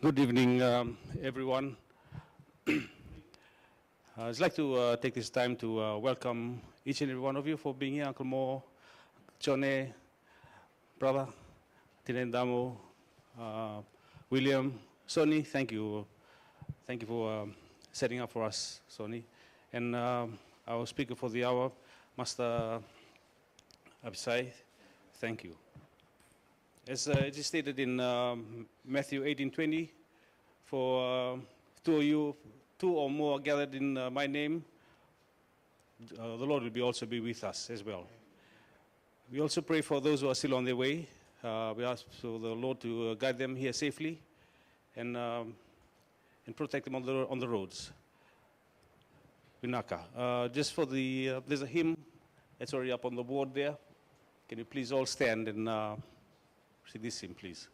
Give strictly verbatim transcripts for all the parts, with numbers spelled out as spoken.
Good evening, um, everyone. I'd just like to uh, take this time to uh, welcome each and every one of you for being here, Uncle Mo, Jone, brother, Tinendamo, uh, William, Sonny, thank you. Thank you for um, setting up for us, Sonny. And um, our speaker for the hour, Master Abisai, thank you. As uh, it is stated in um, Matthew eighteen twenty, for uh, two of you, two or more are gathered in uh, my name, uh, the Lord will be also be with us as well. We also pray for those who are still on their way. Uh, we ask for the Lord to uh, guide them here safely and, um, and protect them on the, on the roads. Vinaka. Uh, just for the, uh, there's a hymn that's already up on the board there. Can you please all stand and uh, sing this hymn, please?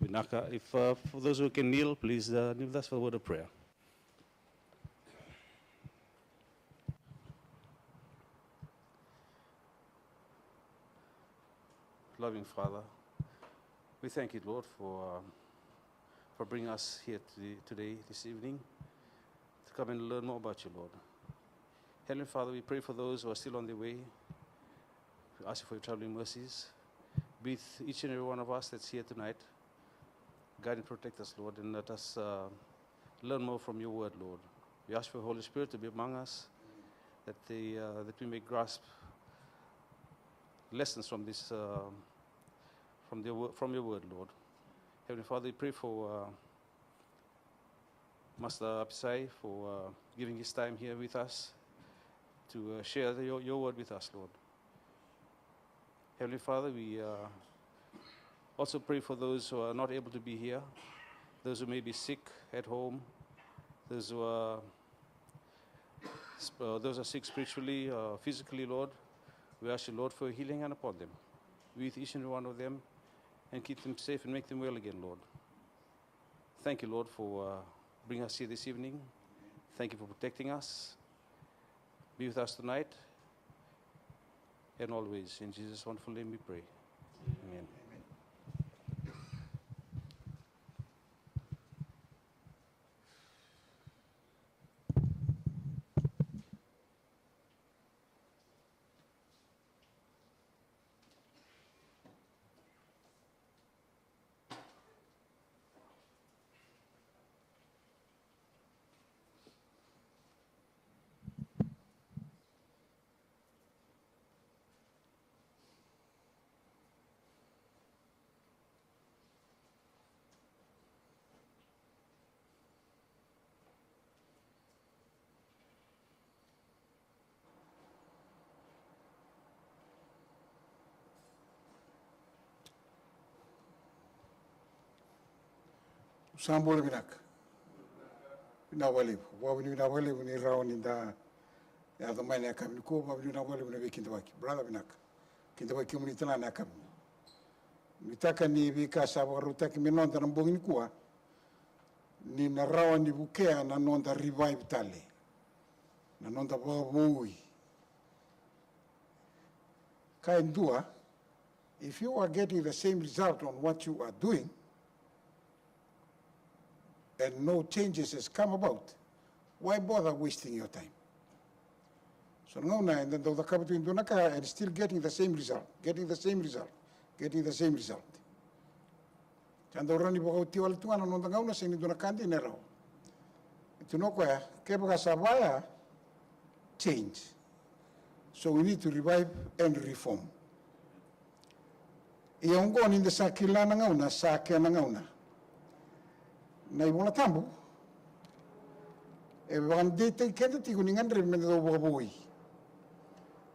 Vinaka. If uh, for those who can kneel, please uh, kneel with us for a word of prayer. Loving Father, we thank you, Lord, for um, for bringing us here today, today, this evening, to come and learn more about you, Lord. Heavenly Father, we pray for those who are still on their way. We ask you for your traveling mercies. Be with each and every one of us that's here tonight. Guide and protect us, Lord, and let us uh, learn more from your word, Lord. We ask for your Holy Spirit to be among us, that, they, uh, that we may grasp lessons from this, uh, from, the, wo- from your word, Lord. Heavenly Father, we pray for uh, Master Abisai for uh, giving his time here with us to uh, share the, your, your word with us, Lord. Heavenly Father, we uh, also pray for those who are not able to be here, those who may be sick at home, those who are uh, those are sick spiritually, uh, physically, Lord. We ask you, Lord, for your healing hand upon them. Be with each and every one of them and keep them safe and make them well again, Lord. Thank you, Lord, for uh, bringing us here this evening. Thank you for protecting us. Be with us tonight and always. In Jesus' wonderful name we pray. Amen. Sa bula vinaka. Vinaka vakalevu. Vakavinavinaka vakalevu ni rawa ni da yaco mai na yakavi nikua. Vakavinavinaka vakalevu na veikidavaki. Brother, vinaka. Kidavaki kemuni tale na yakavi. Nuitaka ni veika sa vakarautaki me noda na bogi nikua, ni na rawa ni vukea na noda revive tale, na noda vakavoui. Ka e dua, if you are getting the same result on what you are doing, and no changes has come about, why bother wasting your time? So na gauna eda dau cakava tu e dua na ka and still getting the same result, getting the same result, getting the same result. Sa dau rawa ni vakaoti wale tu ga na noda gauna, sega ni dua na ka dina e rawa. E tukuna o koya, kevaka sa vaya, change. So we need to revive and reform. Ia oqo ni da sa kila na gauna, sa kena gauna. Na iVola Tabu e vakadeitaki keda tiko ni gadrevi me da dau vakavoui.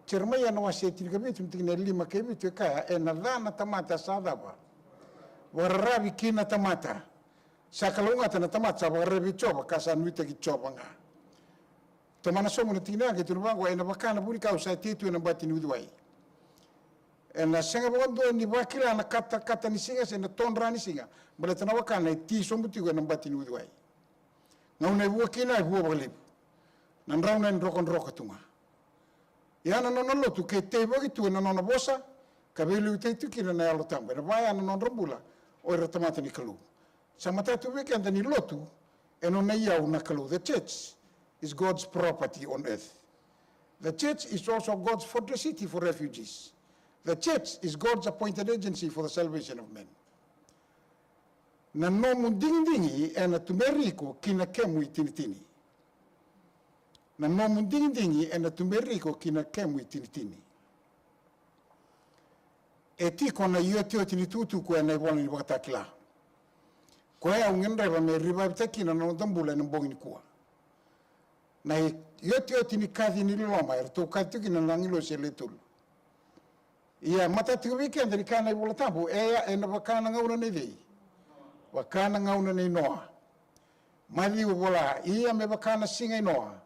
Jeremaia na wase e tinikavitu, na tikina e lima kei vitu, e kaya, ena ca na tamata sa cava? Vakararavi ki na tamata. Sa kalougata na tamata sa vakararavi vei Jiova, ka sa nuitaki Jiova ga. Tomana sobu na tikina ya, qai tukuna vaqo, ena vaka na vunikau sa tei tu ena bati ni uciwai. Ena sega vakadua ni vakila na katakata ni siga se na todra ni siga, baleta na wakana e tei sobu tiko ena bati ni uciwai. Gauna e vua kina e vua vakalevu. Na drauna e drokadroka tu ga. Ia na nona lotu ke teivaki tu ena nona vosa, ka veiliutaki tu kina na Yalo Tabu, ena vaya na nodra bula o ira tamata ni Kalou. Sa matata tu vei keda ni lotu e nona iyau na Kalou. The church is God's property on earth. The church is also God's fortress city for refugees. The church is God's appointed agency for the salvation of men. Na nomu digidigi ena tuberi iko ki na kemu itinitini. Na nomu digidigi ena tuberi iko ki na kemu itinitini. E tiko na iotioti ni tukutuku ena ivola ni Vakatakila, koya au gadreva me revive-taki kina na noda bula ena bogi nikua. Na iotioti ni kaci ni loloma eratou kaci tiko kina na agilosi e le tolu. Ia, matata tiko vei keda ni kaya na iVola Tabu, e, ena vaka na gauna nei cei? Vaka na gauna nei Noa. Maciu e vola, ia me vaka na siga i Noa,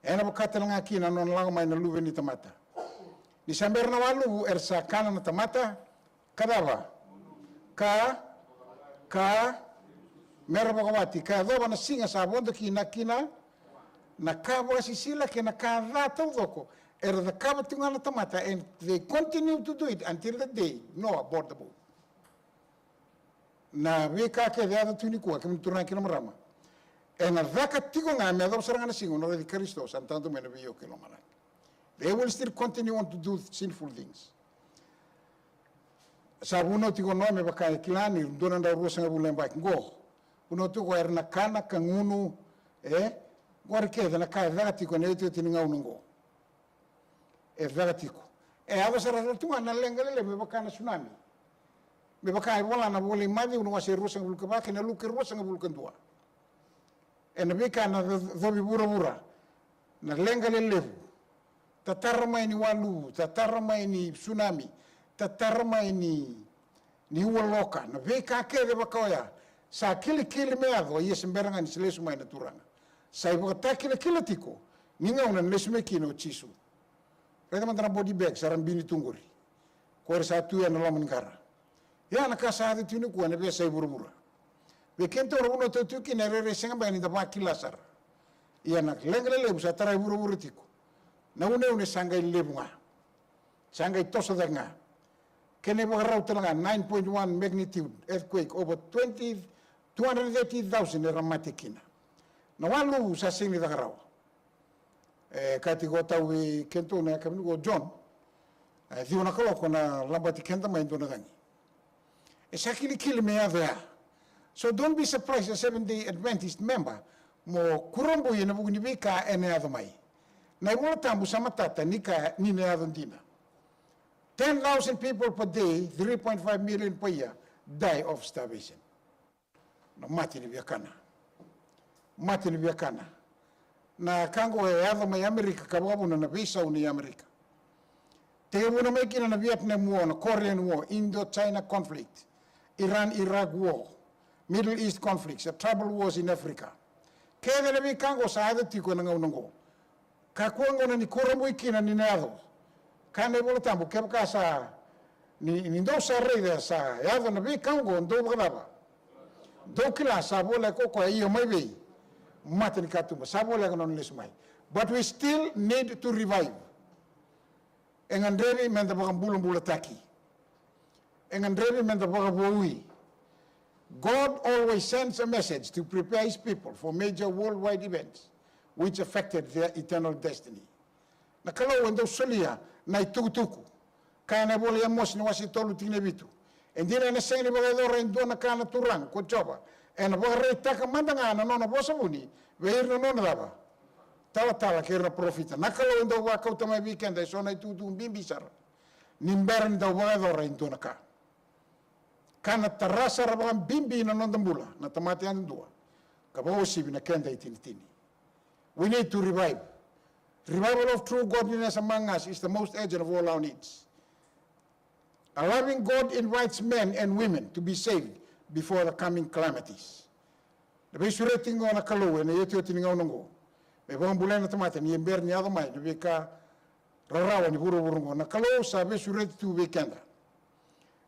ena vaka tale ga kina na nona lako mai na Luve ni tamata. Ni sa bera na waluvu, era sa kana na tamata, ka cava? Ka, ka, mera vakawati, ka yacova na siga sa vodo kina, kina na ka vakasisila kei na ka ca taucoko era cakava tiko ga na tamata, and they continue to do it until the day Noah bought the boat. Na veika kece e yaco tu nikua, kemuni turaga kei na marama, ena caka tiko ga me yacova sara ga na siga o na raici Karisito sa na tadu mai na veioko i lomalagi. They will still continue on to do sinful things. Sa vunau tiko o Noa me vaka e kila ni dua na drau ruasagavulu na yabaki qo. Vunau tiko era na kana ka gunu, e? Qori kece na ka e caka tiko ena iotioti ni gauna qo. E caka tiko. E yaco sara tu ga na leqa lelevu me vaka na sunami. Me vaka e vola na vola i Maciu na wase ruasagavulu ka va kei na Luke ruasagavulu ka dua. Ena veika na co-, covi vuravura, na leqa lelevu, tatara mai ni waluvu, tatara mai ni sunami, tatara mai ni, ni ua loka, na veika kece vaka oya. Sa kilikili me yaco, ia se bera ga ni se lesu mai na Turaga. Sa ivakatakilakila tiko ni gauna na lesu mai kina o Jisu. Raica mada na body bag sa ra bini tu qori, ko era sa tu ya na loma ni qara. Ia na ka sa yaco tiko nikua ena veiyasai vuravura. Vei kedatou na vanua tou tiko kina e rairai sega beka ni da vakila sara. Ia na leqa lelevu sa tarai vuravura tiko, na uneune sa qai levu ga, sa qai toso cake ga. Kena ivakarau tale ga, nine point one magnitude earthquake, over twenty, two hundred thirty thousand era mate kina. Na waluvu sa sega ni caka rawa. E kaya tiko o tau vei kedatou na yakavi nikua, John, e ciwa na kaloko na labati keda mai e dua na cagi. E sa kilikili me yaco ya. So don't be surprised as Seventh Day Adventist member mo kurabui ena vuku ni veika ena yaco mai. Na iVola Tabu sa matata ni ka ni na yaco dina. Ten thousand people per day, three point five million per year die of starvation. Na mate ni viakana. Mate ni viakana. Na ka oqo e yaco mai Amerika ka vakavuna na veisau ni Amerika. Tekivuna mai kina na Vietnam War, na Korean War, Indochina conflict, Iran Iraq War, Middle East conflicts, the trouble wars in Africa. Kece na veika oqo sa yaco tiko ena gauna oqo. Kakua gona ni kurabui kina ni na yaco. Kaya na iVola Tabu, kevaka sa ni, ni dou sa raica sa yaco na veika oqo, dou vakacava? Dou kila sa voleka o koya, ia mai vei? Mata ni katuba, sa voleka na nona lesu mai. But we still need to revive. E gadrevi meda vakabulabulataki. E gadrevi meda vakavoui. God always sends a message to prepare his people for major worldwide events which affected their eternal destiny. Na Kalou e dau solia na itukutuku. Kaya na ivola i Amosi na wase tolu tikina e vitu. E dina ena sega ni vakayacora e dua na ka na Turaga ko Jiova, ena vakaraitaka mada ga na nona vosa vuni vei ira na nona cava? Talatala kei ira na parofita. Na Kalou e dau vakauta mai vei keda eso na itukutuku bibi sara ni bera ni dau vakayacora e dua na ka. Ka na tara sara vakabibi na noda bula na tamata yadudua ka vakauasivi na keda itinitini. We need to revive. Revival of true godliness among us is the most urgent of all our needs. A loving God invites men and women to be saved before the coming calamities. Na veisureti oqo na Kalou ena iotioti ni gauna oqo me vakabulai na tamata ni bera ni yaco mai na veika rarawa ni vuravura oqo. Na Kalou sa veisureti tu vei keda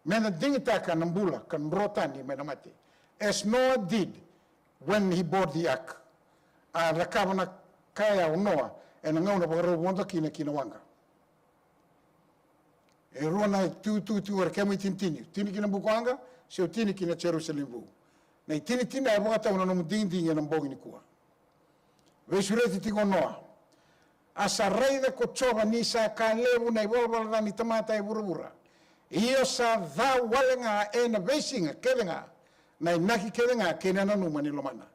meda digitaka na bula ka dro tani mai na mate, as Noah did when he bought the ark. A cakava na ka ya o Noa ena gauna vakarau vodo kina ki na waqa. E rua na itukutuku tiko qori, kemu itinitini. Tini ki na bukawaqa se o tini ki na Jerusalemi Vou. Na itinitini e vakatau na nomu digidigi ena bogi nikua. Veisureti tiko o Noa. A sa raica ko Jiova ni sa ka levu na ivalavala ca ni tamata e vuravura. Io, sa ca wale ga ena veisiga kece ga na inaki kece ga kei na nanuma ni lomana.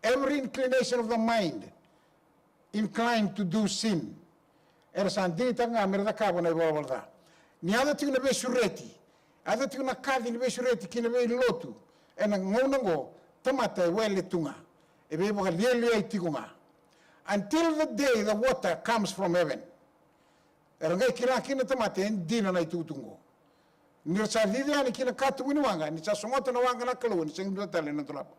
Every inclination of the mind inclined to do sin. Era sa digitaka ga mera cakava na ivalavala ca. Ni yaco tiko na veisureti, yaco tiko na kaci ni veisureti ki na veilotu ena gauna oqo, tamata e wele tu ga, e veivakalialiai tiko ga. Until the day the water comes from heaven. Era qai kila kina na tamata e dina na itukutuku oqo. Ni ra sa cici yani ki na katuba ni waqa, ni sa sogota na waqa na Kalou, ni sega ni dua tale na dolava.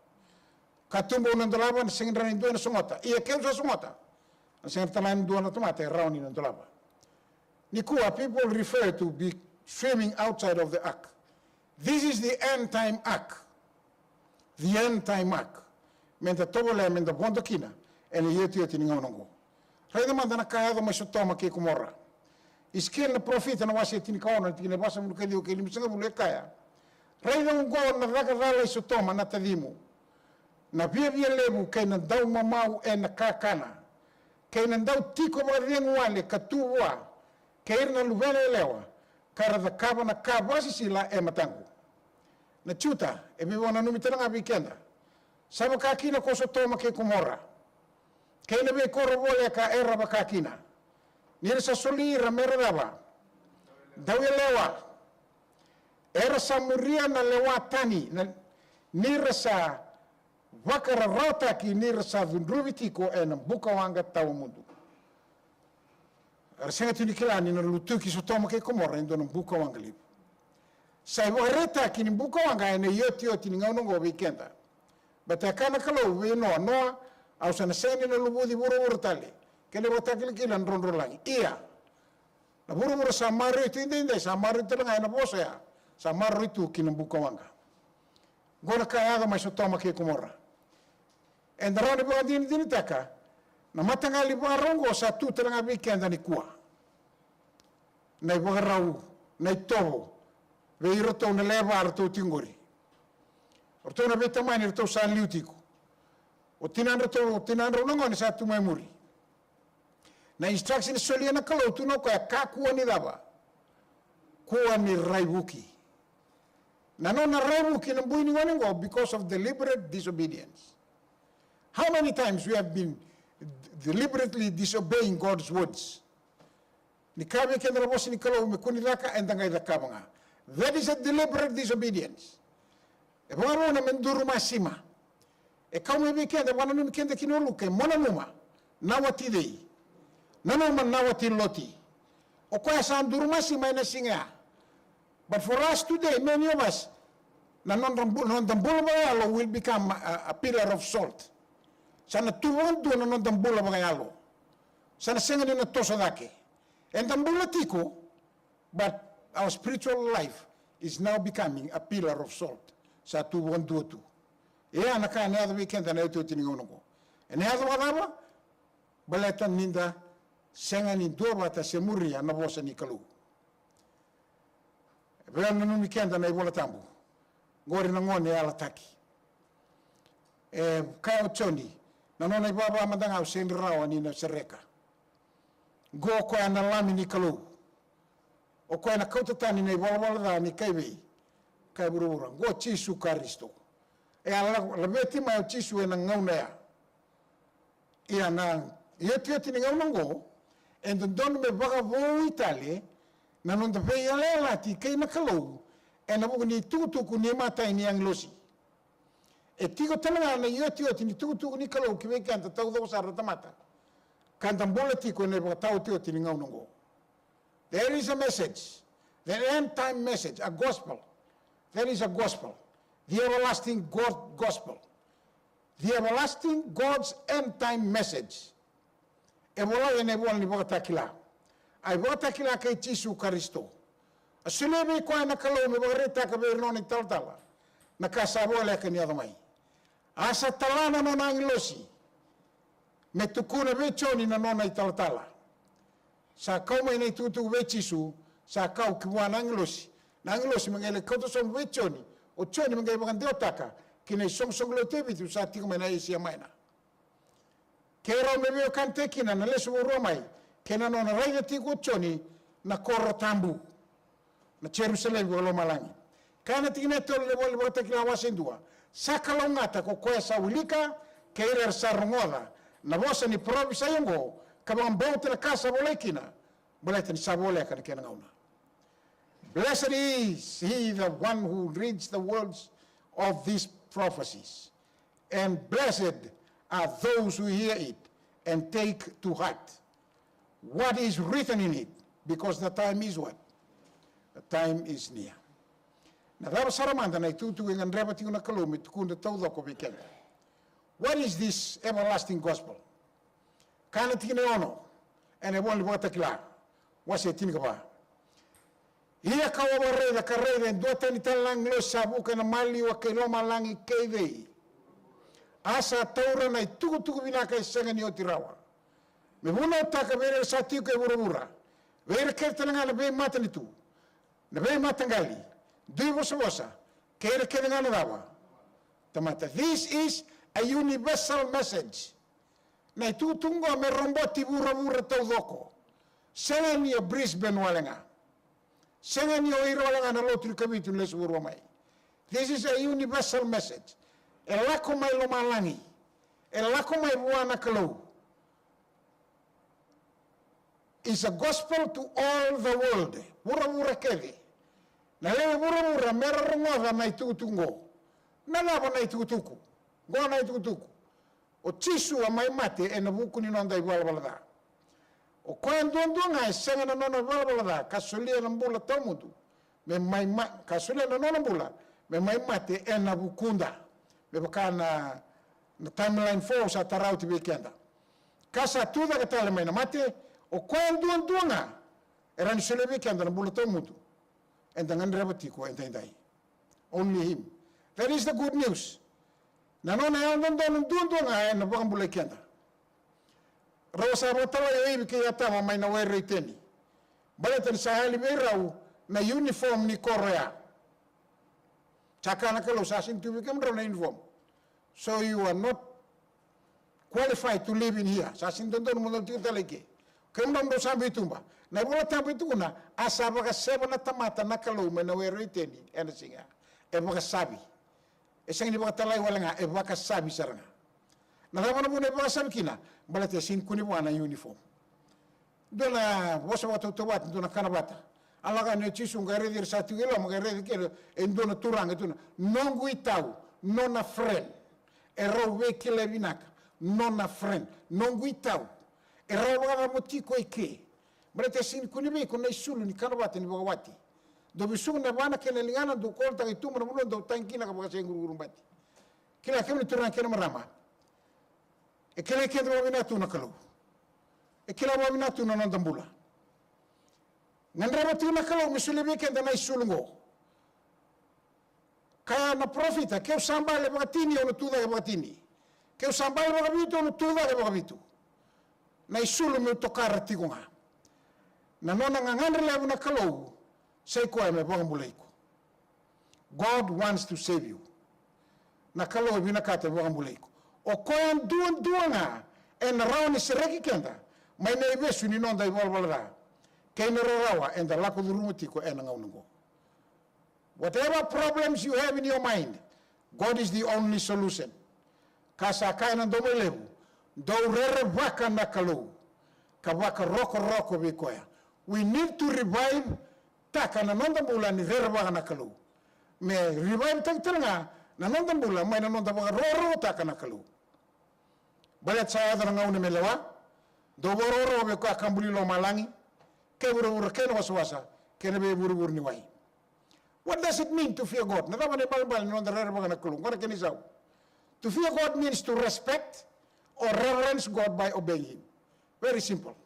Katuba au na dolava, na sega ni dua na sogota. Ia keu sa sogota, na sega tale ni dua na tamata e rawa ni na dolava. Nikua, people refer to be swimming outside of the ark. This is the end time ark. The end time ark. Meda tovolea meda vodo kina ena iotioti ni gauna oqo. Raica mada na ka yaco mai Sotoma kei Komora. Isikeli na parofita na wase tinikaono, na tikina e vasagavulu ka ciwa kei limasagavulu e kaya, raica oqo na caka cala i Sotoma na tacimu. Na viavia levu kei na daumamau ena kakana, kei na dau tiko vakacegu wale ka tu vua, kei ira na luvena yalewa, ka ra cakava na ka vakasisila e mataqu. Na Juta, e veivakananumi tale ga vei keda. Sa vaka kina ko Sotoma kei Komora, kei na veikoro voleka era vaka kina. Ni ra sa soli ira mera cava? Dauyalewa. Era sa muria na lewa tani, na, ni ra sa vakararawataki, ni ra sa cudruvi tiko ena bukawaqa tawamudu. Era sega tu ni kila ni na lutuki Sotoma kei Komora e dua na bukawaqa levu. Sa ivakaraitaki ni buka waqa ena iotioti ni gauna oqo vei keda. Baleta e kaya na Kalou vei Noa, Noa, au sa na sega ni na luvuci vuravura tale. Kena ivakatakilakila na drodrolagi. Ia, na vuravura sa maroroi tu edaidai, sa maroroi tale ga ena vosa oya. Sa maroroi tu ki na buka waqa. Oqo na ka e yaco mai Sotoma kei Komora. Eda rawa ni vakadinadinataka na mataqali vakarau oqo sa tu tale ga vei keda nikua. Na ivakarau, na itovo vei iratou na lewe va ratou tiko qori. O ratou na veitamani ratou sa liu tiko. O tinadratou, o tinadrau na gone sa tu mai muri. Na instruction e solia na Kalou tu na o koya, kakua ni cava? Kua ni raivuki. Na nona raivuki na bui ni gone oqo because of deliberate disobedience. How many times we have been deliberately disobeying God's words? Ni kaya vei keda na vosa ni Kalou me kua ni caka, eda qai cakava ga. That is a deliberate disobedience. E vakavuna me duru masima. E kau mai vei keda, vakananumi keda kina o Luke, mo nanuma, na wati cei? Nanuma na wati Loti. O koya sa duru masima ena siga ya. But for us today, many of us, na noda bu-, noda bula vakayalo will become a, a pillar of salt. Sa na tu vakadua na noda bula vakayalo. Sa na sega ni na toso cake. Eda bula tiko, but our spiritual life is now becoming a pillar of salt. Sa tu vakadua tu. Ia na ka ena yaco vei keda na iotioti ni gauna oqo. Ena yaco vakacava? Baleta ni da sega ni duavata se muria na vosa ni Kalou. E via nanumi keda na iVola Tabu. Qori na gone e yalataki. E kaya o Joni, na nona ivava mada ga au sega ni rawa ni na sereka. Qo o koya na Lami ni Kalou. O koya na kauta tani na ivalavala ca ni kai vei? Kai vuravura. Qo o Jisu Karisito. E a la-, laveti mai o Jisu ena gauna ya. Ia na iotioti ni gauna oqo, e dodonu me vakavoui tale na noda veiyalayalati kei na Kalou ena vuku ni tukutuku ni imatai ni agilosi. E tiko tale ga na iotioti ni tukutuku ni Kalou ki vei keda taucoko sara na tamata ka da bula tiko ena ivakataotioti ni gauna oqo. There is a message, the end time message, a gospel. There is a gospel, the everlasting God gospel, the everlasting God's end time message. E volai ena ivola ni Vakatakila. A iVakatakila kei Jisu Karisito. A solia vei koya na Kalou me vakaraitaka vei ira na nona italatala na ka sa voleka ni yaco mai. A sa tala na nona agilosi me tukuna vei Joni na nona italatala. Sa kau mai na itukutuku vei Jisu, sa kau ki vua na agilosi. Na agilosi me qai lai kauta sobu vei Joni. O Joni me qai vakadewataka ki na isoqosoqo lotu e vitu sa tiko mai na Asia Maina. Keirau me veiwekanitaki kina na lesu vakarua mai kei na nona raica tiko o Joni na koro tabu, na Jerusalemi vakalomalagi. Kaya na tikina e tolu ni ivola ni Vakatakila wase dua, sa kalougata ko koya sa wilika kei ira era sa rogoca na vosa ni parofisai oqo ka vakabauta na ka sa volai kina, baleta ni sa voleka na kena gauna. Blessed is he, the one who reads the words of these prophecies, and blessed are those who hear it and take to heart what is written in it, because the time is what? The time is near. Na cava sara mada na itukutuku e gadreva tiko na Kalou me tukuna taucoko vei keda? What is this everlasting gospel? Kaya na tikina e ono ena ivola ni Vakatakila wase tinikava. Ia kau a vakaraica, ka raica e dua tani tale na agilosi sa vuka ena maliwa kei lomalagi kei vei. A sa taura na itukutuku vinaka e sega ni oti rawa me vunautaka vei ira era sa tiko e vuravura, vei ira kece tale ga na veimatanitu, na veimataqali, duivosavosa, kei ira kece ga na cava? Tamata. This is a universal message. Na itukutuku oqo me roboti vuravura taucoko. Sega ni o Brisbane wale ga. Sega ni o ira wale ga na lotu ni Kavitu ni lesu vakarua mai. This is a universal message. E lako mai lomalagi. E lako mai vua na Kalou. Is a gospel to all the world. Vuravura kece. Na lewe vuravura me ra rogoca na itukutuku oqo. Na cava na itukutuku? Oqo na itukutuku. O Jisu a mai mate ena vuku ni noda ivalavala ca. O koya duadua ga e sega na nona ivalavala ca ka solia na bula tawamudu me mai ma-, ka solia na nona bula me mai mate ena vukuda. Me vaka na, na timeline four au sa tara oti vei keda. Ka sa tucake tale mai na mate, o koya duadua ga e rawa ni solia vei keda na bula tawamudu eda gadreva tiko edaidai. Only him. That is the good news. Na nona yalododonu duadua ga ena vakabulai keda. Rau sa vakatalai o Ivi kei Atama mai na were i Iteni. Baleta ni sa yali vei rau na uniform ni koro ya. Sa kaya na Kalou, sa sega ni tu vei kemudrau na uniform. So you are not qualified to live in here. Sa sega ni dodonu mo dau tiko tale i ke. Kemudrau drau sa bau i tuba. Na iVola Tabu e tukuna, a sa vakaseva na tamata na Kalou mai na were i Iteni ena siga ya. E vakasavi. E sega ni vakatalai wale ga, e vakasavi sara ga. Na cava na vuna e vakasavi kina? Baleta e sega ni kune vua na uniform. Dua na vosa vakatautauvata, dua na kana vata. A lako yani o Jisu, qai raici ira sa tiko i loma, qai raici kina e dua na turaga, e tukuna, noqu itau, nona friend. E rau veikilai vinaka, nona friend, noqu itau. E rawa vakacava mo tiko i ke? Baleta e sega ni kune vei iko na isulu ni kana vata ni vakawati. Dau vesuka na yavana kei na ligana, dau kolotaka i tuba na vanua dau tagi kina ka vakaseguruguru bati. Kila kemuni turaga kei na marama. E kilai keda vakavinaka tu na Kalou. E kila vakavinaka tu na noda bula. Gadreva tiko na Kalou me solia vei keda na isulu oqo. Kaya na parofita, keu sa bale vakatini, au na tucake vakatini. Keu sa bale vakavitu, au na tucake vakavitu. Na isulu meu tokara tiko ga. Na nona gagadre levu na Kalou, sa i koya me vakabulai iko. God wants to save you. Na Kalou e vinakata me vakabulai iko. O koya duadua ga ena rawa ni sereki keda mai na ivesu ni noda ivalavala ca kei na rarawa eda lako curuma tiko ena gauna oqo. Whatever problems you have in your mind, God is the only solution. Ka sa kaya na domo levu, dou rerevaka na Kalou, ka vakarokoroko vei koya. We need to revive taka na noda bula ni rerevaka na Kalou. Me revive taki tale ga na noda bula mai na noda vakarokorokotaka na Kalou. Baleta sa yaco na gauna me lewa, dou vakarokoroko vei koya ka buli lomalagi kei vuravura kei na wasawasa kei na veivurevure ni wai. What does it mean to fear God? Na cava na ibalebale ni noda rerevaka na Kalou? Qo na kena isau. To fear God means to respect or reverence God by obeying Him. Very simple.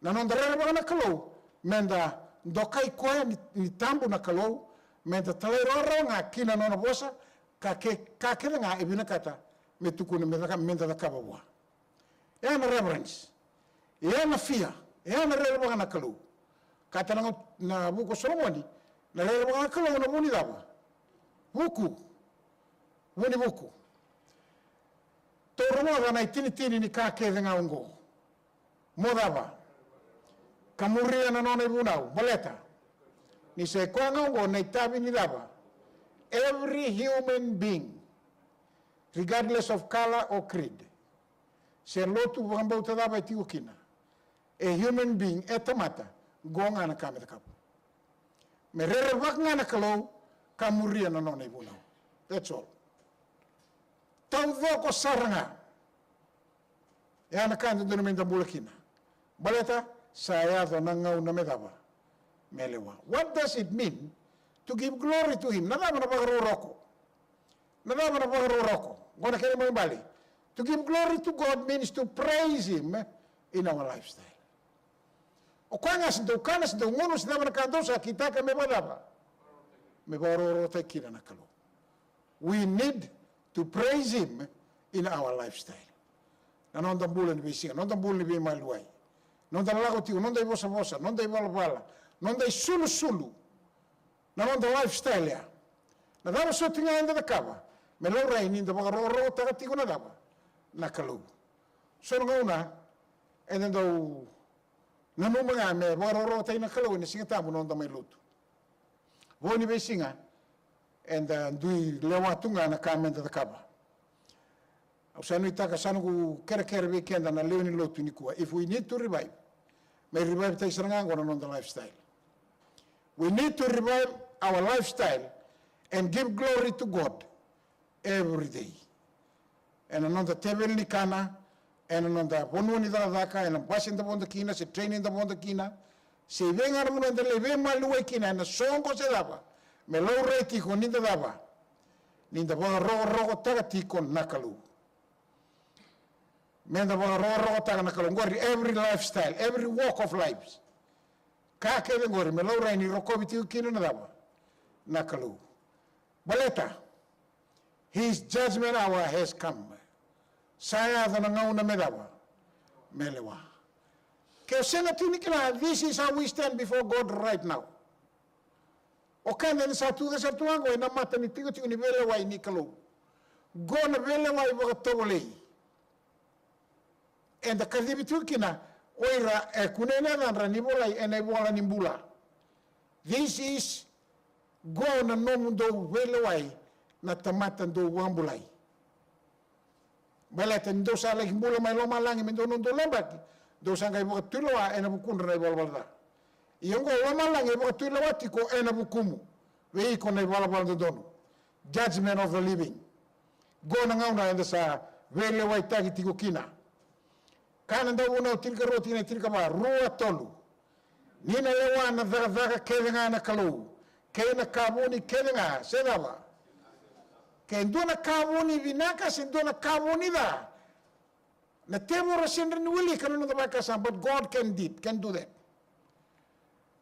Na noda rerevaka na Kalou, meda dokai koya ni, ni tabu na Kalou, meda talairawarawa ga ki na nona vosa, ka ke, ka kece ga e vinakata me tukuna me caka, meda cakava vua. E a na reverence, e a na fear, e a na rerevaka na Kalou. Ka tale ga na vuku o Solomoni, na rerevaka na Kalou na vu ni cava? Vuku. Vu ni vuku. Tou rogoca na itinitini ni ka kece ga oqo. Mo cava? Ka muria na nona ivunau, baleta ni sa i koya ga oqo na itavi ni cava? Every human being, regardless of color or creed. Se lotu vakabauta cava e tiko kina, e human being, e tamata, qo ga na ka me cakava. Me rerevaka ga na Kalou, ka muria na nona ivunau. That's all. Taucoko sara ga. E a na ka e dodonu meda bula kina. Baleta sa yaco na gauna me cava? Me lewa. What does it mean to give glory to Him? Na cava na vakarokoroko? Na cava na vakarokoroko? Qo na kena ibalebale. To give glory to God means to praise Him in our lifestyle. O koya ga se dou kana, se dou gunu, se cava na ka dou sa kitaka, me vakacava? Me vakarokorokotaki kina na Kalou. We need to praise Him in our lifestyle. Na noda bula ni veisiga, noda bula ni veimaliwai, noda lako tiko, noda ivosavosa, noda ivalavala, noda isulusulu, na noda lifestyle ya. Na cava soti ga eda cakava me laurai ni da vakarokorokotaka tiko na cava? Na Kalou. So na gauna eda dau nanuma ga me vakarokorokotaki na Kalou ena Siga Tabu na noda mai lotu. Vo ni veisiga eda dui lewa tu ga na ka meda cakava. Au sa nuitaka, sa noqu kerekere vei keda na lewe ni lotu nikua, if we need to revive, me revive taki sara ga oqo na noda lifestyle. We need to revive our lifestyle and give glory to God every day. Ena noda teveli ni kana, ena noda vanua ni cakacaka, ena basi eda vodo kina se train eda vodo kina, Se i vei ga na vanua eda lai veimaliwai kina ena soqo se cava, me laurai tiko ni da cava? Ni da vakarokorokotaka tiko na Kalou. Me da vakarokorokotaka na Kalou. Qori every lifestyle, every walk of life. Ka kece qori me laurai ni rokovi tiko kina na cava? Na Kalou. Baleta, his judgment hour has come. Sa yaco na gauna me cava? Me lewa. Ke o sega tiko ni kila, this is how we stand before God right now. O keda ni sa tucake sara tu ga qo ena mata ni tikotiko ni veilewai ni Kalou. Qo na veilewai vakatovolei. Eda kacivi tiko kina o ira e kunei na yacadra ni volai ena ivola ni bula. This is, qo na nomudou veilewai na tamata dou vakabulai. Baleta ni dou sa laki bula mai lomalagi me dou na dou lobaki, dou sa qai vakatulewa ena vukudra na ivalavala ca. Ia oqo lomalagi e vakatulewa tiko ena vukumu, vei iko na ivalavala dodonu. Judgment of the living. Qo na gauna eda sa veilewaitaki tiko kina. Ka na Dauvunau tinikarua, tikina tinikava, rua, tolu. Ni na lewa na cakacaka kece ga na Kalou, kei na ka vuni kece ga, se cava? Ke dua na ka vuni vinaka se dua na ka vuni ca, na tevoro sega ni wilika na noda vakasama, but God can did, can do that.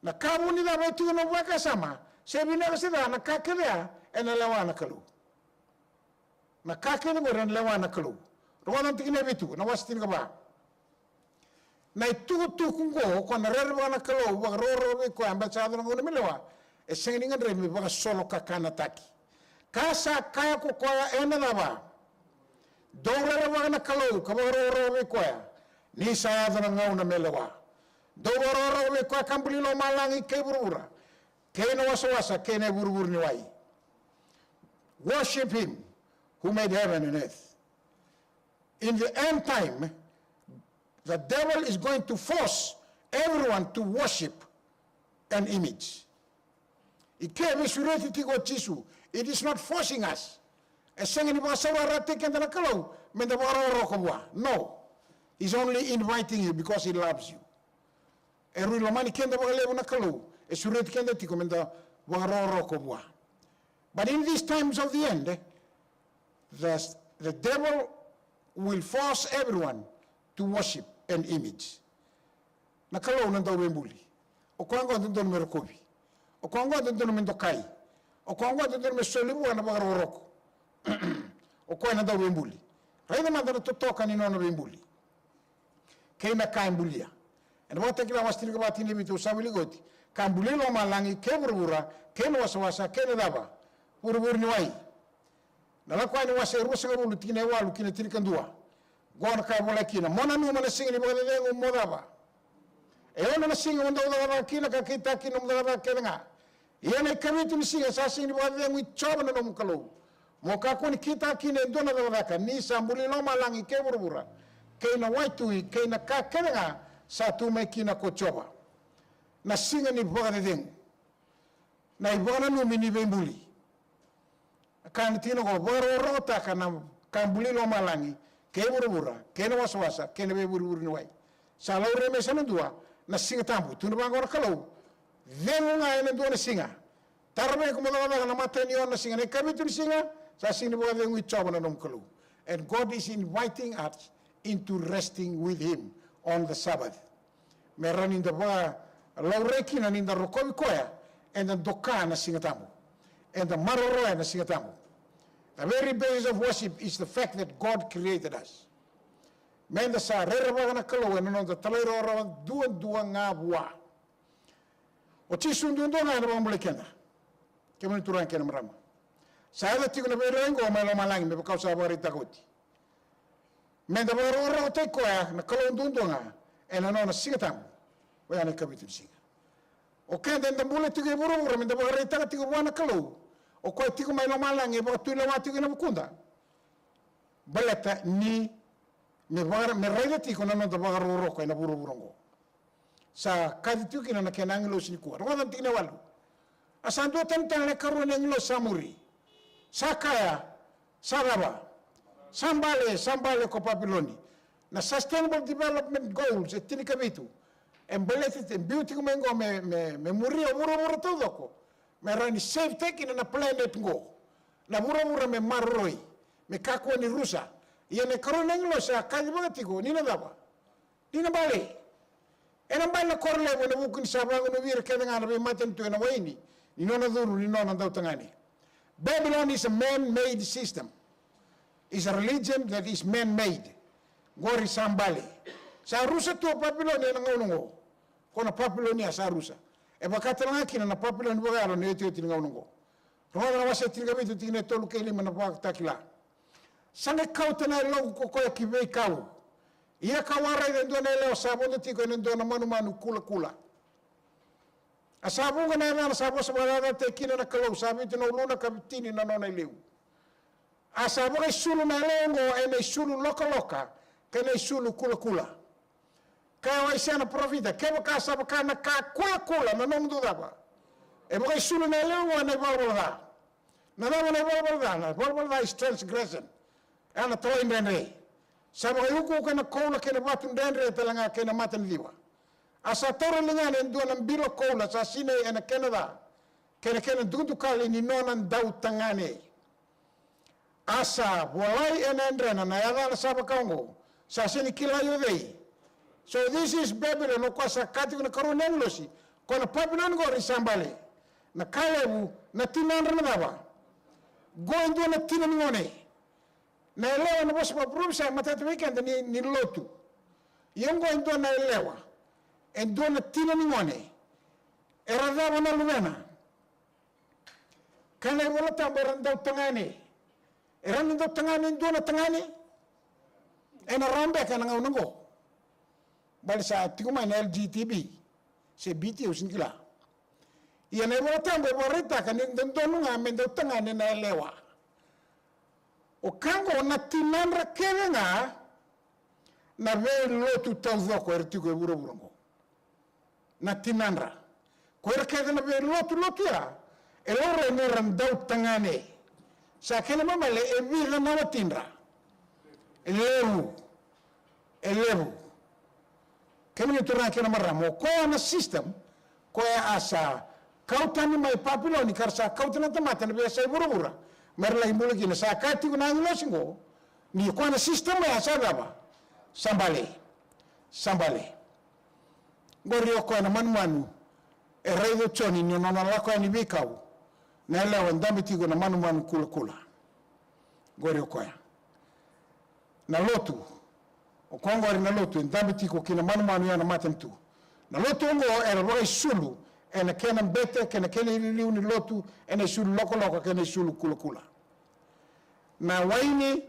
Na ka vuni cava e tiko na vakasama, se vinaka se ca, na ka kece ya ena lewa na Kalou. Na ka kece qori ena lewa na Kalou. Rogoca na tikina e vitu, na wase tinikava. Na itukutuku qo, ko na rerevaka na Kalou, vakarokoroko vei koya, baleta sa yaco na gauna me lewa, e sega ni gadrevi me vakasolokakanataki. Ka sa kaya ko koya ena cava? Dou rerevaka na Kalou ka vakarokoroko vei koya, ni sa yaco na gauna me lewa. Dou vakarokoroko vei koya ka buli lomalagi kei vuravura, kei na wasawasa kei na ivuruvuru ni wai. Worship him who made heaven and earth. In the end time, the devil is going to force everyone to worship an image. I ke veisureti tiko o Jisu, it is not forcing us. E sega ni vakasaurarataki keda na Kalou me da vakarokoroko vua. No. He's only inviting you because he loves you. E rui lomani keda vakalevu na Kalou, e sureti keda tiko me da vakarokoroko vua. But in these times of the end, the, the devil will force everyone to worship an image. Na Kalou na Dauveibuli. O koya qo dodonu me rokovi. O koya qo dodonu me dokai. O koya qo dodonu me soli vua na vakarokoroko. O koya na Dauveibuli. Raica mada na totoka ni nona veibuli kei na ka e bulia. Ena Vakatakila wase tinikava, tikina e vitu, au sa wilika oti. Ka buli lomalagi kei vuravura, kei na wasawasa, kei na cava? Vuruvuru ni wai. Na Lako Yani wase e ruasagavulu, tikina e walu ki na tinikadua. Qo na ka e volai kina: Mo nanuma na siga ni vakacecegu mo cava? E ono na siga mo dau cakacaka kina ka kitaka kina nomu cakacaka kece ga. Ia na ikavitu ni siga sa siga ni vakacecegu i Jiova na nomu Kalou. Mo kakua ni kitaka kina e dua na cakacaka, ni sa buli lomalagi kei vuravura, kei na waitui, kei na ka kece ga sa tu mai kina ko Jiova. Na siga ni vakacecegu. Na ivakananumi ni veibuli. Ka na tikina qo, vakarokorokotaka na ka buli lomalagi kei vuravura, kei na wasawasa, kei na veivurevure ni wai. Sa laurai mai sa na dua na Siga Tabu. Tukuna vaqo na Kalou: Cegu ga ena dua na siga. Tara vei iko mo cakacaka na matai ni ono na siga, na ikavitu ni siga sa siga ni vakacegu i Jiova na nomu Kalou. And God is inviting us into resting with him on the Sabbath. Me rawa ni da vakalaurai kina ni da rokovi koya, eda doka na Siga Tabu, eda maroroya na Siga Tabu. The very basis of worship is the fact that God created us. Me da sa rerevaka na Kalou ena noda talairawarawa duadua ga vua. O Jisu duadua ga ena vakabulai keda. Kemuni turaga kei na marama, sa yaco tiko na veilewai qo mai lomalagi, me vaka au sa vakaraitaka oti. Me da vakarokorokotaki koya na Kalou duadua ga ena nona Siga Tabu, oya na ikavitu ni siga. O keda eda bula tiko e vuravura, me da vakaraitaka tiko vua na Kalou o koya tiko mai lomalagi e vakatulewa tiko ena vukuda. Baleta ni me vaka, me raica tiko na noda vakarokoroko ena vuravura oqo. Sa kaci tiko kina na kena agilosi nikua. Rogoca na tikina e walu. A sa duatani tale na ikarua ni agilosi sa muri. Sa kaya, sa cava? Sa bale, sa bale ko Papiloni. Na Sustainable Development Goals e tinikavitu. E baleta e biu tiko mai qo me, me, me muria o vuravura taucoko, me rawa ni save-taka kina na planet qo, na vuravura me maroroi, me kakua ni rusa. Ia na ikarua ni agilosi a kacivaka tiko ni na cava? Ni na bale. Ena bale na koro levu ena vuku ni sa vagunuvi ira kece ga na veimatanitu ena waini ni nona curu ni nona dautagane. Babylon is a man-made system. Is a religion that is man-made. Qori sa bale. Sa rusa tu o Papiloni ena gauna oqo. Ko na Papiloni a sa rusa. E vaka tale ga kina na Papiloni vakayalo na iotioti ni gauna oqo. Rogoca na wase tinikavitu, tikina e tolu kei lima na Vakatakila. Sa qai kauta na yaloqu ko koya ki veikau. Ia kau a raica e dua na yalewa sa vodo tiko ena dua na manumanu kulakula. A sa vuqa na yacana sa vosa vakacacataki kina na Kalou, sa vitu na uluna ka tini na nona ileu. A sa vakaisulu na yalewa oqo ena isulu lokaloka kei na isulu kulakula. Kaya o Aisea na parofita, kevaka sa vaka na ka kulakula na nomudou cava, e vakaisulu na yalewa oqo ena ivalavala ca. Na cava na ivalavala ca? Na ivalavala ca is transgression. E na talaidredre. Sa vakaiukuuku ena koula kei na vatu dredre tale ga kei na mata ni ciwa. A sa taura ligana e dua na bilo koula sa sinai ena kena ca kei na kena dukadukali ni nona dautagane. A sa volai ena yadrena na yacana sa vaka oqo, sa sega ni kilai o cei. So this is Babylon, o koya sa kaya tiko na karua ni agilosi, ko na Papiloni qori sa bale. Na ka levu, na tinadra na cava? Qo e dua na tina ni gone. Na yalewa na vosa vakaparofisai matata vei keda ni, ni lotu. Ia oqo e dua na yalewa, e dua na tina ni gone. Era cava na luvena? Kaya na iVola Tabu era dautagane. Era na dautagane e dua na tagane. Ena rawa beka ena gauna oqo? Bale sa tiko mai na L G T B se B T, au sega ni kila. Ia na iVola Tabu e vakaraitaka ni dodonu ga me dautagane na yalewa. O ka oqo na tinadra kece ga na veilotu taucoko era tiko e vuravura oqo. Na tinadra. Ko ira kece na veilotulotu ya, e laurai ni ra dautagane. Sa kena ibalebale e vica na watidra? E levu. E levu. Kemuni turaga kei na marama, o koya na system, koya a sa kau tani mai Papiloni, ka ra sa kauta na tamata ena veiyasai vuravura me ra laki bula kina. Sa kaya tiko na agilosi oqo, ni koya na system ya sa cava? Sa bale. Sa bale. Qori o koya na manumanu e raica o Joni ni nona lako yani veikau, na yalewa e dabe tiko na manumanu kulakula. Qori o koya na lotu. O koya qori na lotu e dabe tiko kei na manumanu ya na matanitu. Na lotu oqo era vakaisulu ena kena bete kei na kena iliuliu ni lotu ena isulu lokaloka kei na isulu kulakula. Na waini,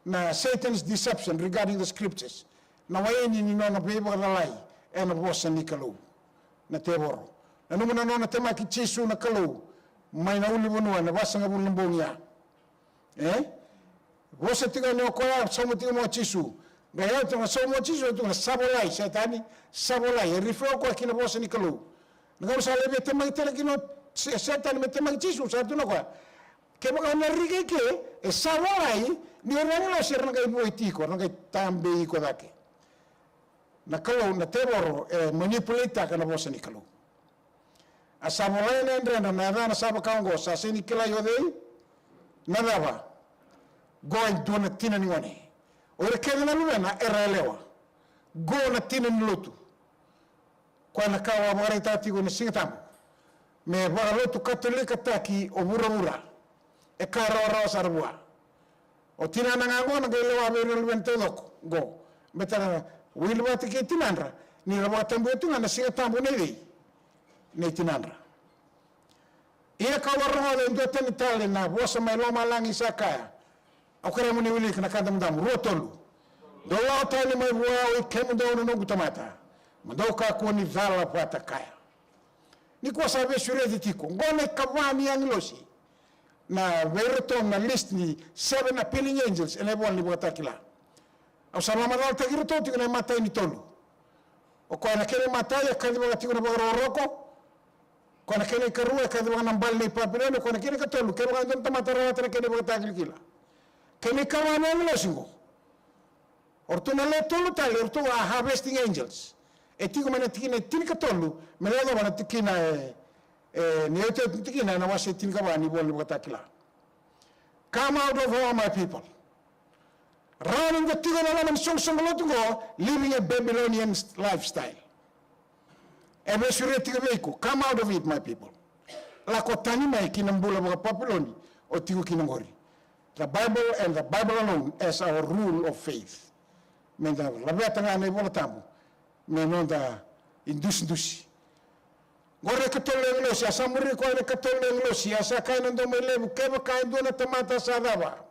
na Satan's deception regarding the scriptures. Na waini ni nona veivakacalai ena vosa ni Kalou. Na tevoro. Nanuma na nona temaki Jisu na Kalou mai na ulunivanua ena vasagavulu na bogi ya. E? Vosa tiko yani o koya, sauma tiko mai o Jisu. Qai yaco tiko na sauma o Jisu, tiko na sa volai, Setani, sa volai. E refer o koya ki na vosa ni Kalou. Na gauna sa lai veitemaki tale kina o Se-, Setani me temaki Jisu, sa tukuna o koya, kevaka o na riki eke, e sa volai, ni o ira na agilosi era na qai vueti iko, era na qai tabei iko cake. Na Kalou, na tevoro e manipulate-taka na vosa ni Kalou. A sa volai ena yadredra na yacana sa vaka oqo, sa sega ni kilai o cei? Na cava? Qo e dua na tina ni gone. O ira kece na luvena era yalewa. Qo na tina ni lotu. Koya na ka au a vakaraitaka tiko ena Siga Tabu, me vakalotu Katolikataki o vuravura. E ka rawarawa sara vua. O tinana ga oqo na qai lewa vei ira na luvena taucoko oqo. Baleta na wili vata kei tinadra, ni ra vakatabuya tu ga na Siga Tabu nei cei? Nei tinadra. Ia kau a rogoca e dua tani tale na vosa mai lomalagi sa kaya, au kerea mo ni wilika na Kadamudamu rua tolu. Dou lako tani mai vua, oi kemudou na noqu tamata, mo dou kakua ni cala vata kaya. Nikua sa veisureti tiko oqo na ikava ni agilosi. Na vei iratou na list ni seven appearing angels ena ivola ni Vakatakila. Au sa vakamacalataki iratou tiko na imatai ni tolu. O koya na kena imatai e kacivaka tiko na vakarokoroko. Koya na kena ikarua e kacivaka na bale nei Papiloni. Koya na kena ikatolu, kevaka e dua na tamata rawata na kena ivakatakilakila. Kena ikava ni agilosi oqo. O ratou na le tolu tale, o ratou a harvesting angels. E tiko mai na tikina e tinikatolu me lako na tikina e, e, ni otioti ni tikina ena wase tinikava ni Vola ni Vakatakila. Come out of her, my people. Rawa ni da tiko ena loma ni soqosoqo lotu qo, living a Babylonian lifestyle. E veisureti tiko vei iko, come out of it, my people. Lako tani mai ki na bula vakaPapiloni o tiko kina qori. The Bible and the Bible alone as our rule of faith. Me da laveta ga na iVola Tabu me noda idusidusi. Qori na ikatolu na agilosi, a sa muri koya na ikatolu na agilosi, a sa kaya na domo e levu, kevaka e dua na tamata sa cava?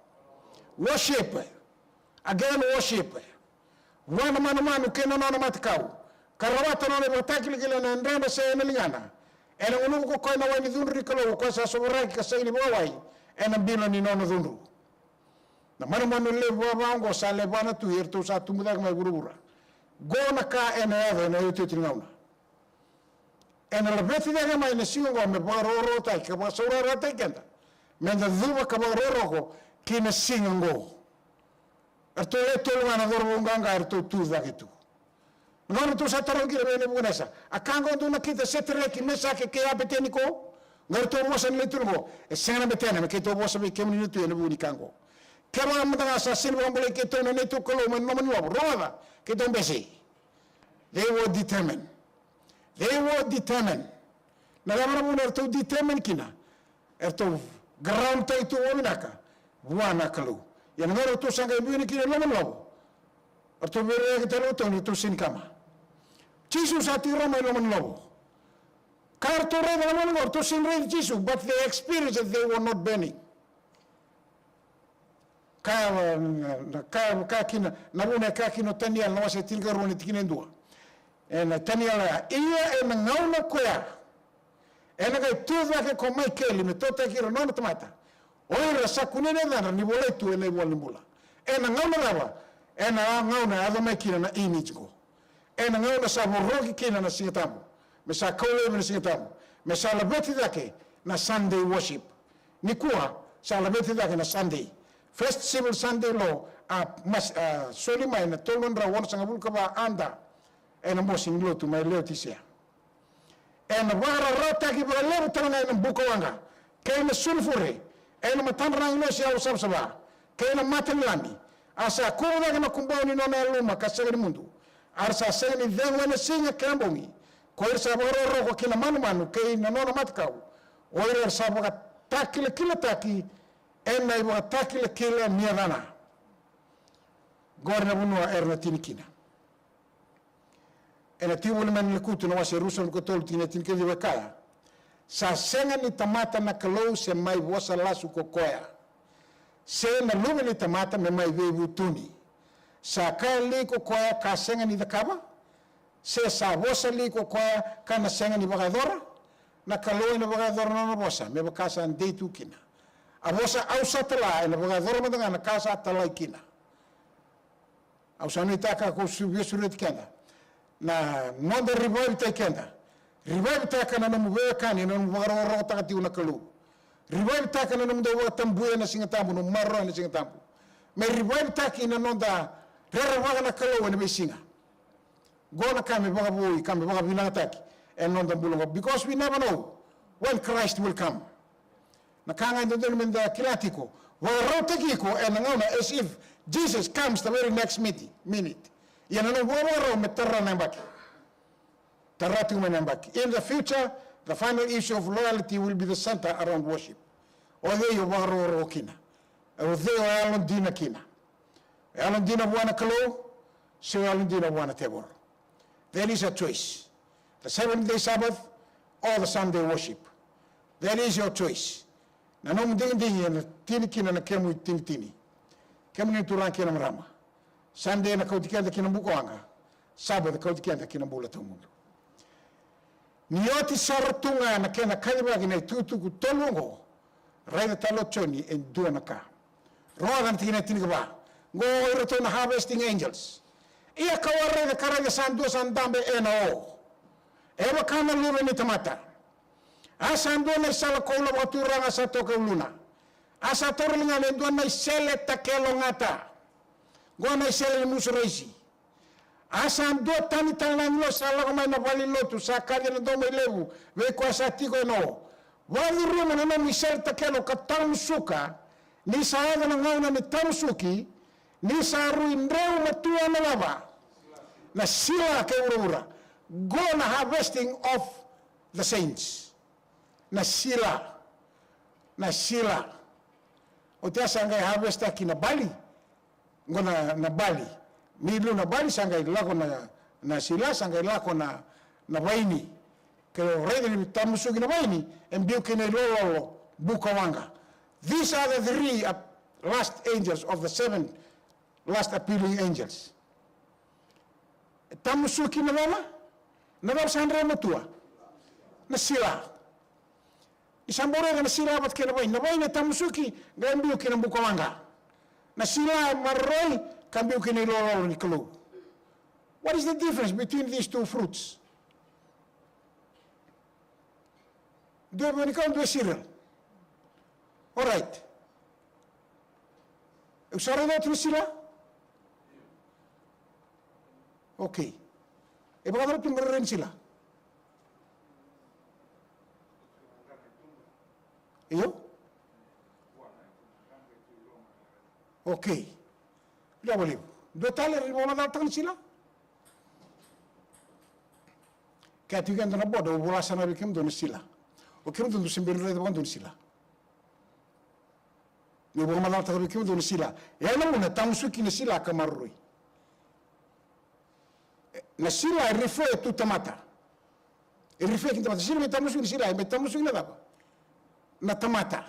Worship. Again, worship. Vua na manumanu kei na nona matakau, ka rawata na nona ivakatakilakila ena yadredra se ena ligana, ena gunuva ko koya na wai ni cudru ni Kalou, o koya sa sovaraki ka sega ni vakawai ena bilo ni nona cudru. Na manumanu levu vava oqo sa levana tu, eratou sa tubu cake mai vuravura. Qo na ka ena yaco ena iotioti ni gauna. Ena laveti cake mai na siga oqo me vakarokorokotaki ka vakasaurarataki keda, me da cuva ka vakarokoroko ki na siga oqo. Eratou le tolu ga na cauravou qaqa eratou tu cake tu. Na gauna ratou sa tarogi ira vei Nepukanesa, a ka oqo dou nakita, Setareki, Mesake kei Apeteniko? Qai ratou vosa na lewe tolu oqo, e sega na betena me keitou vosa vei kemuni na Tui ena vuku ni ka oqo. Kevaka mada ga sa sega ni vakabulai keitou na neitou Kalou mai na loma ni lovo, rogoca, keitou bese. They were determined. They were determined. Na cava na vuna eratou determine kina? Eratou ground-taki tu vakavinaka vua na Kalou. Ia na gauna eratou sa qai biu yani kina i loma ni lovo, eratou veiraiyaki tale o ratou ni ratou sega ni kama. Jisu sa tiko rawa mai loma ni lovo. Ka ratou raica na gauna oqo, ratou sega ni raici Jisu, but they experienced that they were not burning. Ka, na, ka, ka kina, na vuna e ka kina o Taniela na wase tinikarua na tikina e dua. Ena Taniela ya, ia ena gauna koya ena qai tu cake ko Maikeli me totaki ira na nona tamata, o ira sa kunea na yacadra ni volai tu ena ivola ni bula. Ena gauna cava? Ena gauna e yaco mai kina na image qo. Ena gauna sa voroki kina na Siga Tabu, me sa kau laivi na Siga Tabu, me sa laveti cake na Sunday worship. Nikua sa laveti cake na Sunday. First Civil Sunday Law, a, mas, a soli mai na tolu na drau onosagavulu ka va A D, ena bose ni lotu mai Leotisea. Ena vakararawataki vakalevu tale ga ena buka waqa kei na sulufure, ena matadra na agilosi yalo savasava kei na mata ni Lami. A sa kuvu cake na kubou ni nona yaluma ka sega ni mudu. A ra sa sega ni cegu ena siga kei na bogi. Ko ira sa vakarokoroko ki na manumanu kei na nona matakau, o ira era sa vakatakilakilataki ena ivakatakilakila ni yacana. Qori na vanua era na tini kina. Ena Tiko Voli mai na Lekutu na wase ruasagavulu ka tolu tikina e tinikaciwa e kaya, sa sega ni tamata na Kalou se mai vosa lasu ko koya, se na luve ni tamata me mai veivutuni. Sa kaya li ko koya ka sega ni cakava? Se sa vosa li ko koya ka na sega ni vakayacora? Na Kalou ena vakayacora na nona vosa me vaka sa dei tu kina. A vosa au sa tala ena vakayacora mada ga na ka sa talai kina. Au sa nuitaka ko su via sureti keda na noda revive-taki keda. Revive-taka na nomu veiwekani, na nomu vakarokorokotaka tiko na Kalou. Revive-taka na nomu dau vakatabuya na Siga Tabu, nomu maroroya na Siga Tabu. Me revive-taki na noda rerevaka na Kalou ena veisiga. Qo na ka me vakavoui, ka me vakavinakataki ena noda bula qo, because we never know when Christ will come. Na ka ga e dodonu me da kila tiko, vakarautaki iko ena gauna as if Jesus comes the very next miti-, minute. Ia na nomu vakavakarau me tara na yabaki. Tara tiko mai na yabaki. In the future, the final issue of loyalty will be the center around worship. O cei o vakarokoroko kina? O cei o yalodina kina? O yalodina vua na Kalou se o yalodina vua na tevoro? That is a choice. The seventh day Sabbath or the Sunday worship. That is your choice. Na nomu digidigi ena tini kina na kemu itinitini. Kemuni turaga kei na marama. Sunday ena kauti keda ki na bukawaqa. Sabbath kauti keda ki na bula tawamudu. Ni oti sara tu ga na kena kacivaki na itukutuku tolu oqo, raica tale o Joni e dua na ka. Rogoca na tikina e tinikava. Qo o iratou na harvesting angels. Ia kau a raica, ka raica sa dua sa dabe ena o, e vaka na luve ni tamata. A sa dua na isala koula vakaturaga sa toka e uluna. A sa taura e ligana e dua na isele takelo gata. Qo na isele ni musu raisi. A sa dua tani tale na agilosi sa lako mai na valenilotu, sa kaci ena domo e levu vei koya sa tiko ena o. Vakacuruma na nomu isele takelo ka tamusuka, ni sa yaco na gauna ni tamusuki, ni sa rui dreu matua na cava? Na sila kei vuravura. Qo na harvesting of the saints. Na sila. Na sila. Oti ya sa qai harvestaki na bali. Qo na, na bali. Ni liu na bali sa qai lako na, na sila, sa qai lako na, na vaini. Ke o raica ni tamusuki na vaini, e biu kina ilololo, buka waqa. These are the three ap-, last angels of the seven last appealing angels. E tamusuki na cava? Na cava sa dreu matua? Na sila. Ni sa bau raica na sila vata kei na vaini. Na vaini e tamusuki, qai biu kina buka waqa. Na sila e maroroi, ka biu kina ilololo ni Kalou. What is the difference between these two fruits? Dua e vakanikau, dua e cereal. Alright. E sa raica oti na sila? Okay. E vakacava tu na rairai ni sila? Io? Okay. Vinaka vakalevu. Dua tale, ni vakamacalataka na sila? Ke a tiko keda na boda, au vola sara vei kemudou na sila. O kemudou dou se bera ni raica vakadua na sila. Niu vakamacalataka vei kemudou na sila. E na vuna e tamusuki na sila ka maroroi. Na sila e refer to tamata. E refer ki tamata. Sila me tamusuki na sila, e me tamusuki na cava? Na tamata.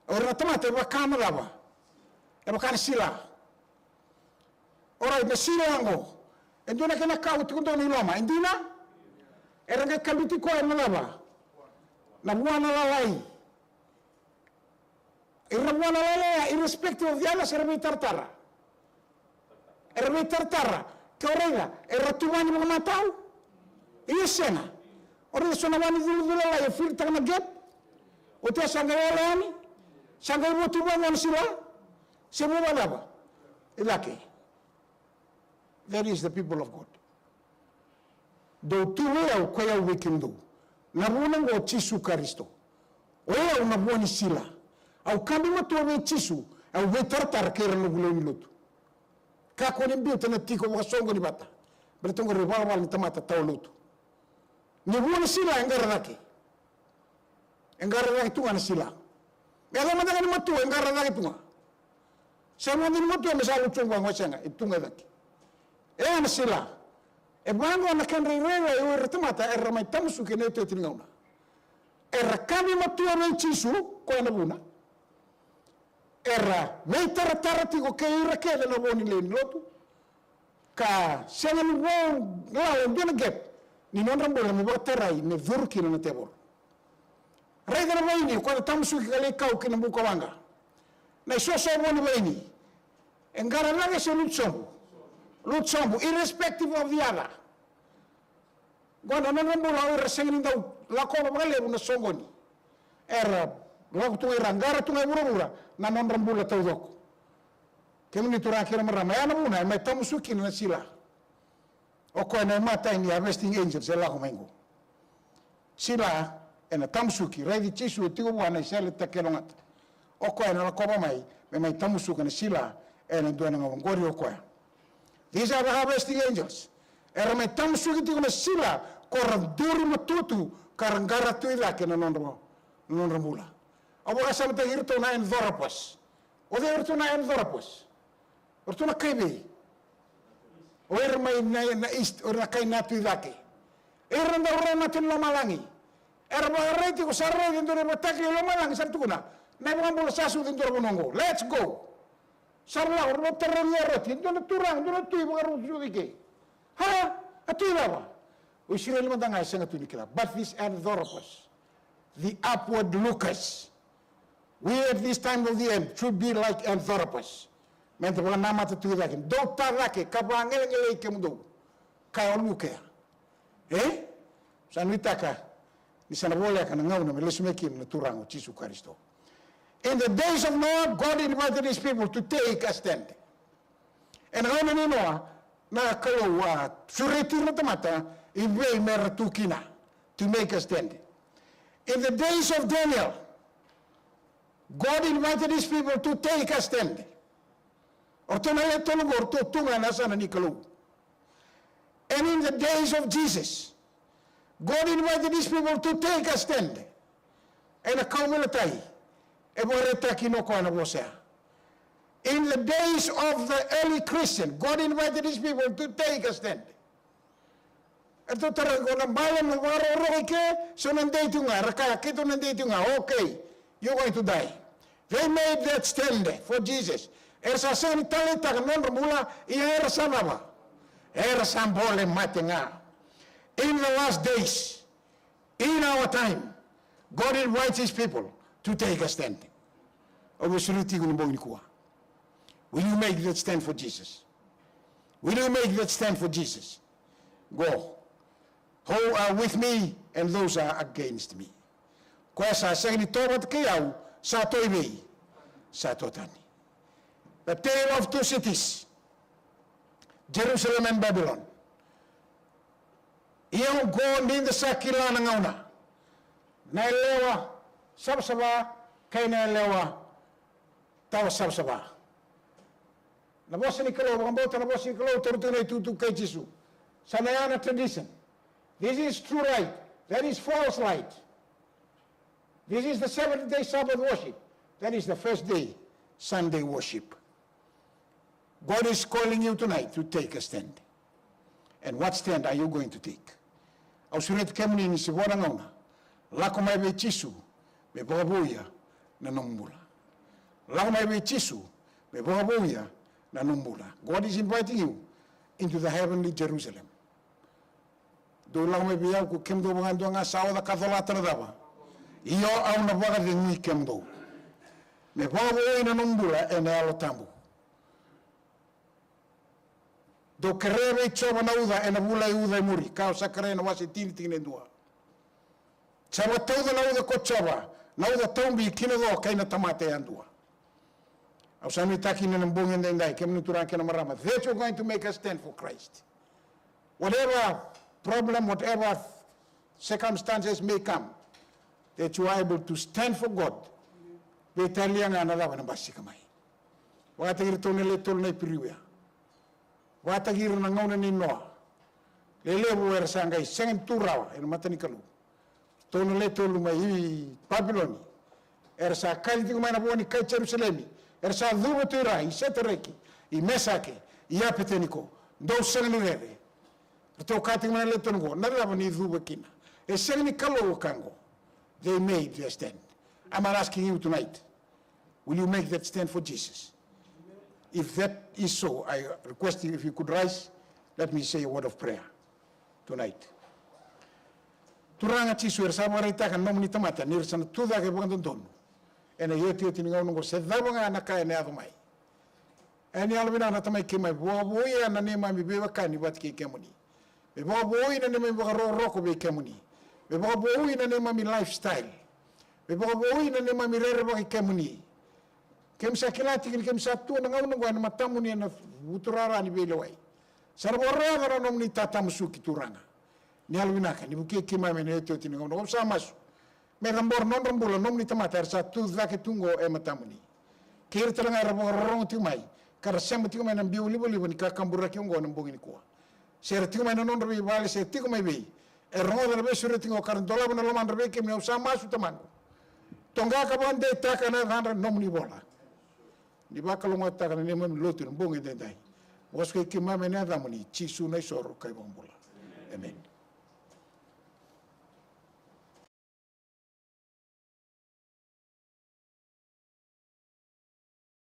Ora na tamata e vaka na cava? E vaka na sila. Alright, na sila oqo. E dua na kena kau tiko donu i loma. E dina? Era qai kabiti koya na cava? Na vuana lalai. Ira na vuana lalai, irrespective of the others, era veitaratara. Era veitaratara. Ke o raica, era tuvani vakamatau. Ia sega. O raica so na wani culuculu lalai e filitaka na gap. Oti ya sa qai ola yani. Sa qai vo tu vua na sila. Se vo vakacava? I cake. That is the people of God. Dou tu vei au, koi au vei kemudou. Na vuna oqo o Jisu Karisito. O yau na vua ni sila. Au kabi matua vei Jisu, au veitaratara kei ira na noqu lewe ni lotu. Kakua ni biuta na tiko vakasoqoni vata. Baleta oqori e valavala ni tamata tawa lotu. Ni vua ni sila e qara cake. E qara cake tu ga na sila. Me yaco mada ga ni matua, e qara cake tu ga. Sa mada ni matua me sa lutu sobu ga, e sega, e tu ga e cake. E a na sila. E vaqo na kedra irairai o ira tamata era mai tamusuki ena iotioti ni gauna. Era kabi matua vei Jisu, koya na vuna. Era veitaratara tiko kei ira kece na vo ni lewe ni lotu. Ka sega ni vo lala e dua na gap ni nodra bula me vakatarai me curu kina na tevoro. Raica na vaini, o koya na tamusuki ka lai kau ki na buka waqa. Na isoso vo ni vaini. E qara cake se lutu sobu? Lutu sobu, irrespective of the other. Qo na nodra bula o ira sega ni dau lakova vakalevu na soqoni. Era lako tu ga ira, qara tu ga e vuravura na nodra bula taucoko. Kemuni turaga kei na marama, ya na vuna e mai tamusuki kina na sila. O koya na imatai ni harvesting angels e lako mai qo. Sila ena tamusuki, raici Jisu e tiko vua na isele takelogata. O koya ena lakova mai me mai tamusuka na sila ena dua na gauna. Qori o koya. These are the harvesting angels. Era mai tamusuki tiko na sila ko ra duri matua tu ka ra qara tu i cake na nodra, na nodra bula. Au vakasamataki iratou na Anthropos. O cei iratou na Anthropos? O ratou na kai vei? O ira mai na, na east, o ira na kai na tu i cake. Ira na dau rai na tu ni lomalagi. Era vakarai tiko, sa rai e dua na ivakatakila i lomalagi, sa ra tukuna, na iVakabula sa sucu e dua na vanua oqo. Let's go. Sa ra lako, ra tarogi Eroti, e dua na turaga, dua na tui vakarusuki ke. Ha? A tui cava? O Isireli mada ga e sega tu ni kila. But this Anthropos, the upward lookers, we at this time of the end should be like Anthropos. Meda vakanamata tu i cake. Dou ta cake ka vagelegelei kemudou. Ka o Luke ya. E? Sa nuitaka ni sa na voleka na gauna me lesu mai kina na Turaga o Jisu Karisito. In the days of Noah, God invited his people to take a stand. Ena gauna nei Noa, Na Kalou a sureti ira na tamata i vei me ra tu kina, to make a stand. In the days of Daniel, God invited his people to take a stand. O ratou na le tolu qo, ratou tu ga ena yasana ni Kalou. And in the days of Jesus, God invited his people to take a stand. Ena kauveilatai e vakaraitaki o koya na vosa ya. In the days of the early Christian, God invited his people to take a stand. Eratou tarogi koya, na bale mo vakarokoroko i ke, se o na dei tu ga? Era kaya, keitou na dei tu ga. Okay, you're going to die. They made that stand for Jesus. Era sa sega ni taleitaka na nodra bula, ia era sa cava? Era sa bole mate ga. In the last days, in our time, God invites his people to take a stand. Au via sureti iko ena bogi nikua. Will you make that stand for Jesus? Will you make that stand for Jesus? Qo, who are with me and those are against me. Koya sa sega ni to vata kei au, sa to i vei? Sa to tani. The tale of two cities, Jerusalem and Babylon. Ia oqo, ni da sa kila na gauna, na yalewa savasava kei na yalewa tawa savasava. Na vosa ni Kalou, vakabauta na vosa ni Kalou, taura tiko na itukutuku kei Jisu. Sa na ya na tradition. This is true light. That is false light. This is the seventh day Sabbath worship. That is the first day Sunday worship. God is calling you tonight to take a stand. And what stand are you going to take? Au sureti kemuni ni se vo na gauna. Lako mai vei Jisu me vakavouya na nomu bula. Lako mai vei Jisu me vakavouya na nomu bula. God is inviting you into the heavenly Jerusalem. Dou lako mai vei au, ko kemudou vakadua ga sa oca ka colata na cava? Io, au na vakacegui kemudou. Me vakavoui na nomu bula ena Yalo Tabu. Dou kerea vei Jiova na uca ena vula e uca e muri, ka au sa kerea ena wase tini tikina e dua. Sa vakatauca na uca ko Jiova, na uca taubi ki na co kei na tamata yadua. Au sa nuitaka kina ena bogi edaidai, kemuni turaga kei na marama, that you're going to make a stand for Christ. Whatever problem, whatever circumstances may come, that you are able to stand for God. Veitalia ga na cava ena basika mai. Vakataki iratou na le tolu na Iperiu ya. Vakataki ira na gauna nei Noa. Lelevu era sa qai sega ni tu rawa ena mata ni Kalou. Ratou na le tolu mai Papiloni. Era sa kaci tiko mai na vo ni kai Jerusalemi. Era sa cuva tu i ra, i Setareki, i Mesake, i Apeteniko. Dou sega ni rere. Ratou kaya tiko mai na le tolu qo, na cava ni cuva kina? E sega ni Kalou ka qo. They made their stand. I'm asking you tonight. Will you make that stand for Jesus? If that is so, I request you, if you could rise, let me say a word of prayer tonight. Turaga Jisu, era sa vakaraitaka na nomuni tamata ni ra sa na tu cake vakadodonu ena iotioti ni gauna oqo, se cava ga na ka ena yaco mai. E ni yalovinaka na Tamai keimami, vakavouya na neimami veiwekani vata kei kemuni. Me vakavoui na neimami vakarokoroko vei kemuni. Me vakavoui na neimami lifestyle. Me vakavoui na neimami rerevaki kemuni. Keimami sa kila tiko ni keimami sa tu ena gauna oqo ena matamuni ena vuturara ni veilewai. Sa na vakaroya na nomuni tatamusuki, Turaga. Ni yalovinaka ni vukei keimami ena iotioti ni gauna oqo. Au sa masu me cabora na nodra bula na nomuni tamata era sa tu cake tu oqo e matamuni. Kei ira tale ga era vakarorogo tiko mai ka ra sema tiko mai na biu livaliva ni kakaburaki oqo ena bogi nikua. Se ra tiko mai na nodra veivale se tiko mai vei, e rogoca na veisureti oqo ka ra dolava na lomadra vei kemuni. Au sa masu, Tamaqu, toqa ka vakadeitaka na yacadra ena nomuni ivola. Ni vakalougatataka na neimami lotu ena bogi edaidai. Vakasukai keimami ena yacamuni Jisu na iSoro ka iVakabula. Emeni.